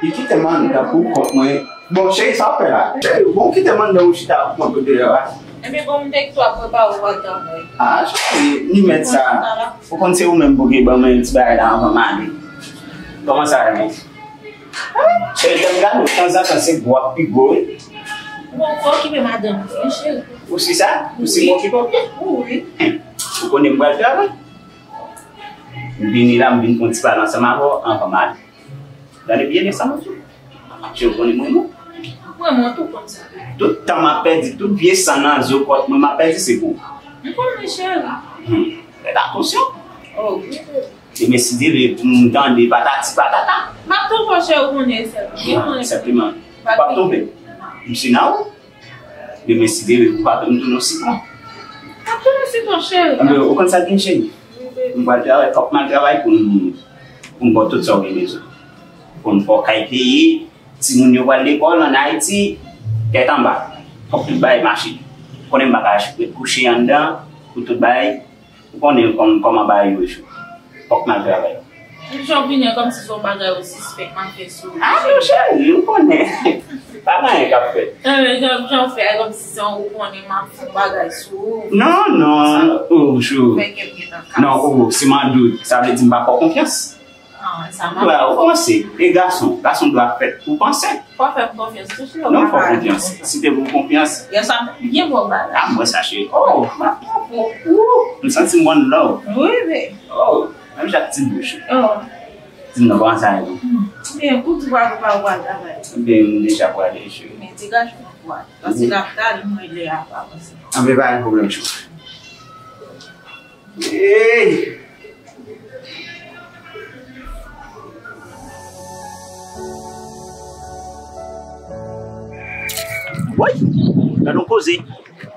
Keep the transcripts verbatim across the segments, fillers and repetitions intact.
Li kite m anndan pou kont mwen. Bon, cheri, sa w fè la? Cheri, bon, kite m anndan ou chita pou kont ou deyò a. Ebyen, bon, m te kite w ap prepare w al travay. Ah, cheri, ni mèt sa. Ou konn se ou menm pou gen ban mwen yon ti bagay la anvan m ale. Kòman sa renmen? Cheri, lè m gade w, tanzantan se gwo ap pi gwo, wi. Bon, ou okipe madanm ou, wi, cheri. Ou si sa? Ou si m okipe w byen? Wi. Ou konnen m pral travay. M vini la, m vin pran ti pale ansanm avè w anvan m ale. Gade byen nan sa m ap di w. Cheri, ou konnen mwen, non? Mwen, mwen tou konn sa. Tout tan m ap pèdi, tout vye san nan zo kòt mwen, m ap pèdi, se pou ou. M konnen, cheri. Hmm. Fè atansyon. Oh, wi. Demen, si Dye vle, pou m tande patati patata. M ap tonbe, cheri, ou konnen, cheri. Ou konnen. Senpleman. W ap tonbe. M si nan ou. Demen, si Dye vle, ou pa tounen, tounen yon sitwon. Ap tounen sitwon, cheri. Anben, ou konn sa k gen, cheri? M pral travay, fòk m al travay pou m, pou m ba w tout sa w gen bezwen. Pou m fè w kay peye, timoun yo pral lekòl ann Ayiti, tèt anba. Fòk tout bagay mache. Ou konnen m pa ka ret kouche anndan pou tout bagay. Ou konnen kòm, kòman bagay yo ye. Fòk m al travay. Jan w vini an kòmsi se yon bagay ou sispèk m ap fè sou ou. Ah non, cheri, ou konnen. Pa gen anyen k ap fèt. Eh, jan, jan w fè a kòmsi se yon ou konnen m ap fè yon bagay sou ou. Non, non, oh, chou. Fè kè m gentan kase. Non, oh, si m an dout, sa vle di m pa fè w konfyans. Ah, sa m ap fè w. Ou panse, e gason, gason dwe ap fèt pou panse. Fò fè m konfyans tou, cheri. Non, fò konfyans. Si te pou konfyans. Yè swa m te byen bon bagay. Ah, mwen sa, cheri. Oh, m ap tanpri w. Ou, m santi m one love. Wi, baby. Oh, menm jan ak ti bouch ou. Oh. Di m non, kòman sa ye, non? Hmm. Byen, ou di w pral travay. Byen, m deja prale, cheri. Men degaje m pou w ale. Paske l ap tale, m rele a pa avanse. Anben, pa gen pwoblèm, cheri. Hey! Woy! Gade yon koze.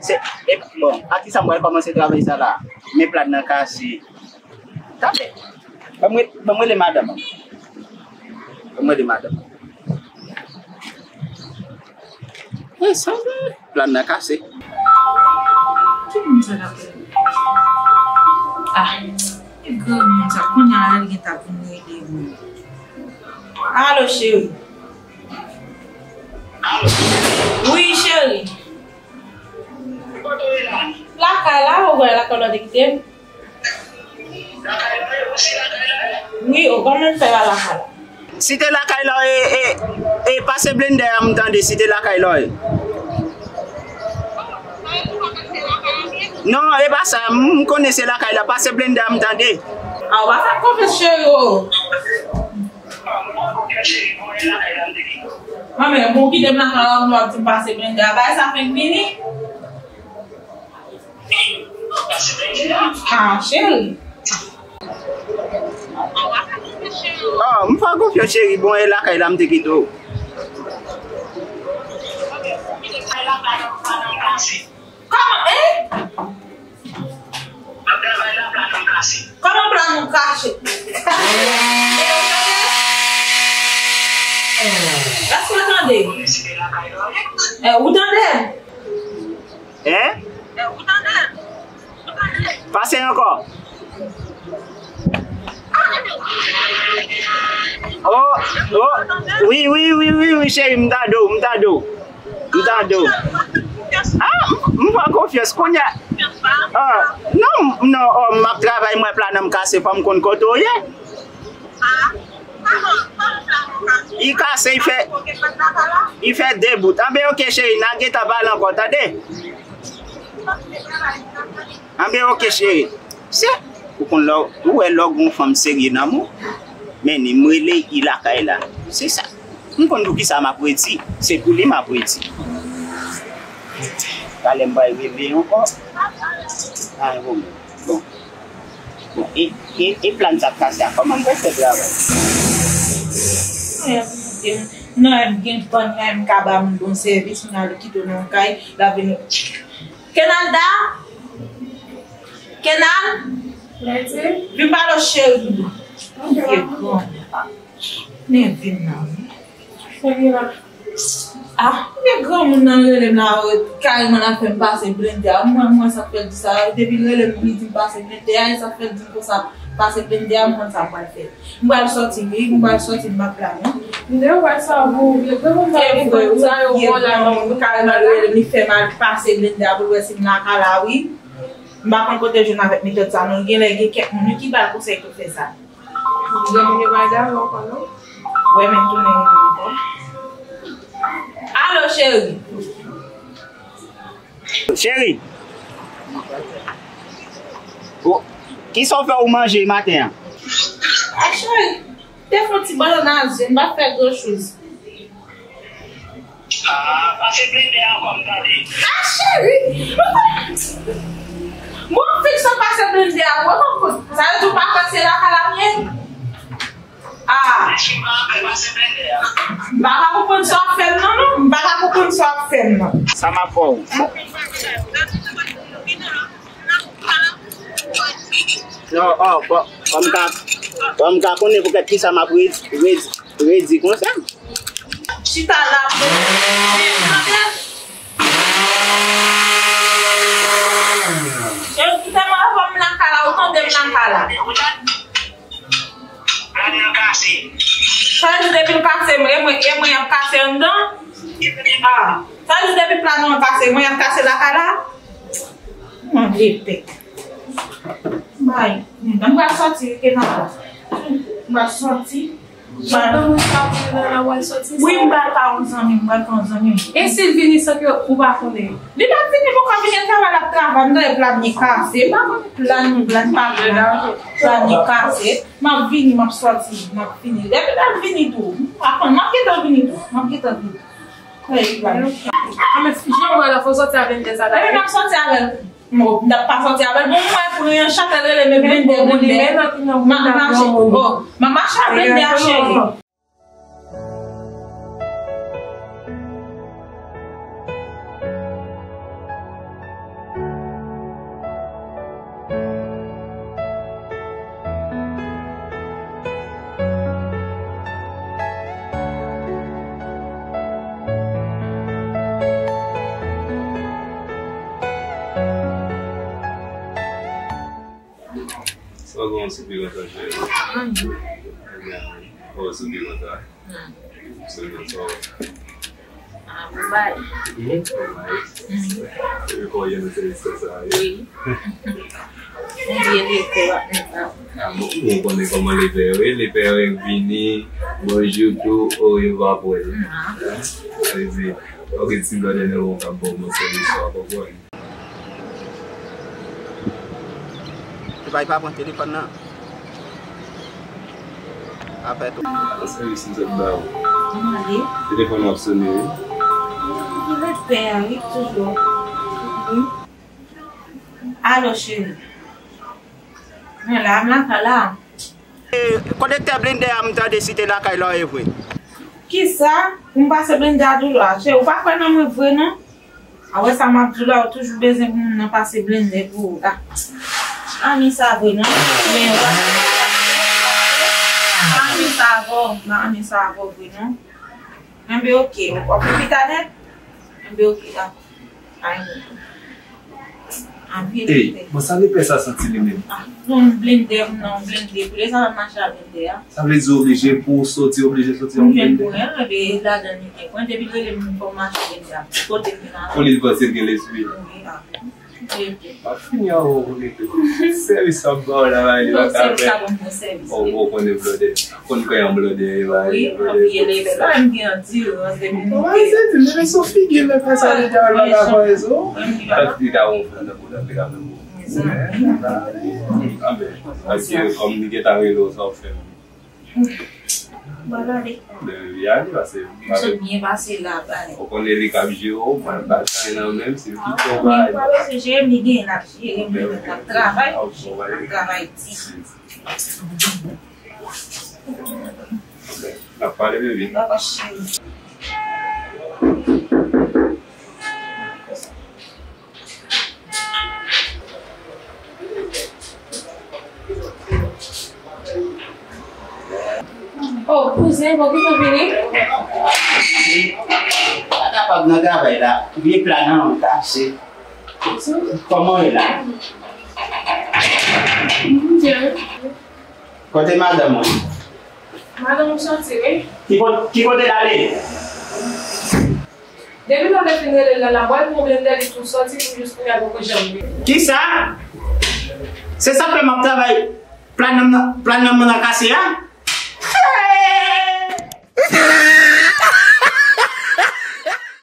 Se, e, bon, a kisa m pral kòmanse travay sa la? Men plat nan kase. Tande. Ban mwen, ban mwen rele madanm. Ban mwen rele madanm. E sa vre, plan nan kase. Ki moun sa k ap rele? Ah, e granmoun sa, kounye a la li gentan ap vin rele mwen. Alo, cheri. Wi, cheri. Lakay la, ou wè lakay la w te kite m. Wi, o, kòman m fè lakay la? Si te lakay la, e, e, e, pase blendè a m tande, si te lakay la, e. Non, e pa sa, m konnen se lakay la, pase blendè a m tande. A, w pa fè m konfyans, cheri, o. Manman, bon, kite m lakay la, w ap di m pase blendè a, bagay sa fenk vini. Ah, cheri. Ah, m fè w konfyans, cheri. Bon, e lakay la m te kite w. Kòman, eh? Kòman plan nou kache? Èske w tande? Eh, ou tande? Hein? Pase ankò. Oh, oh, wi, wi, wi, wi, wi, cheri, m tande w, m tande w. M tande w. Ah, m pran konfyans kounye a. Ah, non, non, oh, m ap travay, mwen, plan nan m kase, fò m konn kote w ye. Li kase, li fè, li fè de bout. Anben, oke, cheri, n a gentan pale ankò, tande? Anben, oke, cheri. Se, ou konn lè, ou wè lè w gon fanm serye nan men w, men ni m rele, li lakay la. Se sa. M konn poukisa m ap redi. Se pou li m ap redi. Talè m pral rele ankò. Ah, bon. Bon. Bon, e, e, e plan sa k pase a, kòman m pral fè travay? Non, m gen pann la, m ka ba moun bon sèvis, m ale kite w nan kay, la vini. Kenalda? Kenal? Vin pale w cheri doudou. Vye granmoun. Men vin nan. Sa gen la? Ah, men granmoun nan rele m la, kareman l ap fè m pase blendè a. Mwen, mwen, sa k fè l di sa. Depi l rele m, li di m pase blendè a, e sa k fè l di m konsa. Pase blende a, m konn sa m pral fè. M pral sòti, wi, m pral sòti, m p ap la, non. Lè w wè sa, bon, vye granmoun pa gen tan sa yo bon la, non. Kareman li rele m, li fè m al pase blende a pou l wè si m lakay la, wi. M pa konn kote l jwenn avèk metòd sa, non. Genlè gen kèk moun, wi, ki ba l konsèy pou l fè sa. Granmoun yo pa dakò ankò, non. Wè, men tounen rele m ankò. Alo, cheri. Cheri, ou, kisa w fè ou manje maten an? A, cheri, te fè yon ti bannann a zye, m pa fè gran choz. Ah, pase blende a ankò, m tande. A, cheri! Bon, fik sa pase blende a, wè, sa vle di w pa pase lakay la byen? Ah. M pa ka konprann sa w ap fè m nan, non. M pa ka konprann sa w ap fè m nan. Sa m ap fè w? Non, oh, bon, fò m ka, fò m ka konnen poutèt kisa m ap redi, redi, redi konsa. Chita la, bon. Cheri, kite m avè m lakay la, ou tande m lakay la. Sa vle di depi l kase, mwen, e mwen, e mwen y ap kase anndan? Ah, sa vle di depi plano an kase, mwen y ap kase lakay la? Mwen vle pèk. Bay, m pral sòti, rete nan la. M pral sòti. Jan mwen sa vle nan la, w al sòti sa. Wi, m pral ka yon zanmi m, m pral ka yon zanmi m. E si l vini san ke ou pa konnen? Li p ap vini, poko vini, travay l ap travay, m tande plan li kase. M pa konn plan, plan pa plan, plan li kase. M ap vini, m ap sòti, m ap vini. Depi l ap vini tou, m pa konn, m ap gentan vini tou, m ap gentan vini. Wi, wi. A, men jan mwen la, fò sòti avè l de sa la. Epi m ap sòti avè l. Bon, m t ap pa sòti avè l. Bon, mwen, pou yon chat, l rele m blende, blende. M ap mache. Oh, m ap mache ak blende a, cheri. Sa w gen yon soupi konsa, cheri? Anyen. Anyen, anyen. Oh, soupi konsa. Hmm. Soupi konsa. Ah, bon bagay. Mhm, bon bagay. Mhm. Epi kòman w ye nan sèvis konsa, wi? Wi. Mwen byen, wi, kòman w ap menm? Ah, bon, mwen konnen kòman lepè yo ye. Lepè yo vini, bonjou tou, oh, yo pa pran. Ah. Sa vle di, ok, ti blòdè nan ou k ap ba w bon sèvis, w ap konprann. Epa, epa pran telefòn nan. Apèl tou. Sèvis m sot ba ou. Mande. Telefòn w ap sone, wi. Ki lepè a, wi, toujou. Wi. Alo, cheri. Mwen la, m lakay la. E, konektè blendè a, m tande si te lakay la, e vre. Kisa? Pou m pase blendè a toujou? A, cheri, ou pa kwè nan mwen vre, non? A, wè sa m ap di w la, ou toujou bezwen pou moun nan pase blendè pou ou. A, m pa renmen sa vre, non. Men, ou pa, m pa renmen sa avè w, m pa renmen sa avè w vre, non. Enben, oke, w ap fè pita nèt? Enben, oke, dakò. Ay, non. Anpil. Ey, bon, sa lepè sa santi li menm? Ah, non, blendè, non, blendè. Pou lè sa, m mache a blendè a. Sa vle di oblije pou w soti, oblije soti an blendè. M jwenn pou mwen, epi ladan li gen. Mwen, depi l rele m pou m mache blendè a. Kote m nan? Pou li panse l gen lespri. Wi, ah. Wi. M ap fini avè w pou li tou. Sèvis sa m ba w la, li pa ka fè. Sèvis sa bon pou sèvis. Ou, ou konnen blodè. Konn kwè yon blodè, e ba. Wi, blodè. Anpil, e ba, m gen andirans depi m te. Wi, se di, men sou figi l, men fè sa, li te al pa ka fè so. Li ta wonfle nan kou l, li ta menm wonfle. Anben, paske kòm li gentan rele w, sa w fè menm? Bon, ale. Li ale, paske m sot byen pase la, bay. Ou konnen li k ap jere w, mwen m pa t anyen nan menm, se l ki fè w bay. Wi, pa bezwen jere m, li genyen l ap jere m, li menm l ap travay, l ap travay di. N ap pale, bebe. Dakò, cheri. Oh, kouzen, bon, kouzen vini. Pa kapab nan travay la. Vye pla nan men w kase. Kòman w ye la? Byen. Kote madanm mwen? Madanm ou soti, wi. Ki kote l ale? Depi lè w te fin rele l la, l ap bay pwoblèm dèyè li tou soti pou jis kounye a l poko janm vini. Kisa? Se sa k fè m ap travay. Plan nan plan nan mwen nan kase a.